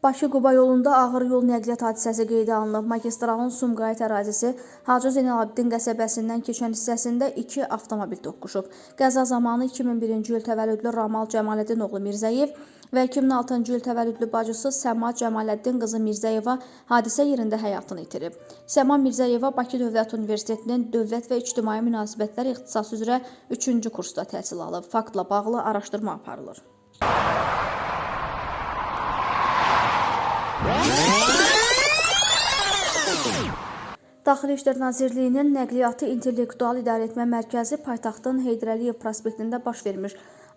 Bakı-Quba yolunda ağır yol nəqliyyat hadisəsi qeydə alınıb. Magistralın Sumqayıt ərazisi Hacı Zeynalabdin qəsəbəsindən keçən hissəsində iki avtomobil toqquşub. Qəza zamanı 2001-ci il təvəllüdlü Ramal Cəmaləddinoğlu Mirzəyev və 2006-cı il təvəllüdlü bacısı Səma Cəmaləddin qızı Mirzəyeva hadisə yerində həyatını itirib. Səma Mirzəyeva Bakı Dövlət Universitetinin Dövlət və İctimai Münasibətlər ixtisası üzrə 3-cü kursda təhsil alıb. Faktla bağlı araşdırma aparılır. Daxili İşlər Nazirliyinin Nəqliyyatı İntellektual İdarəetmə Mərkəzi paytaxtın Heydər Əliyev prospektində baş vermiş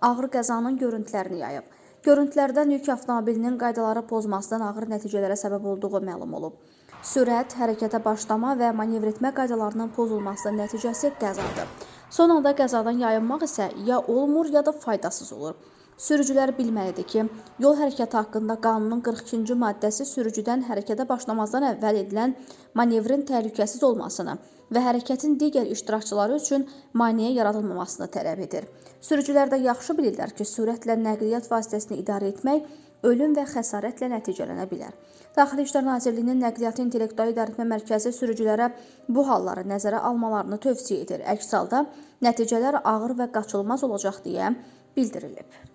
ağır qəzanın görüntülərini yayıb. Görüntülərdən yük avtomobilinin qaydaları pozmasından ağır nəticələrə səbəb olduğu məlum olub. Sürət, hərəkətə başlama və manevr etmə qaydalarının pozulmasının nəticəsi qəzadır. Son anda qəzadan yayınmaq isə ya olmur, ya da faydasız olur. Sürücülər bilməlidir ki, yol hərəkəti haqqında qanunun 42-ci maddəsi sürücüdən hərəkətə başlamazdan əvvəl edilən manevrin təhlükəsiz olmasını və hərəkətin digər iştirakçıları üçün maneə yaradılmamasını tələb edir. Sürücülər də yaxşı bilirlər ki, sürətlə nəqliyyat vasitəsini idarə etmək ölüm və xəsarətlə nəticələnə bilər. Daxili İşlər Nazirliyinin Nəqliyyatı İntellektual İdarəetmə Mərkəzi sürücülərə bu halları nəzərə almalarını tövsiyə edir. Əks halda nəticələr ağır və qaçılmaz olacaq deyə bildirilib.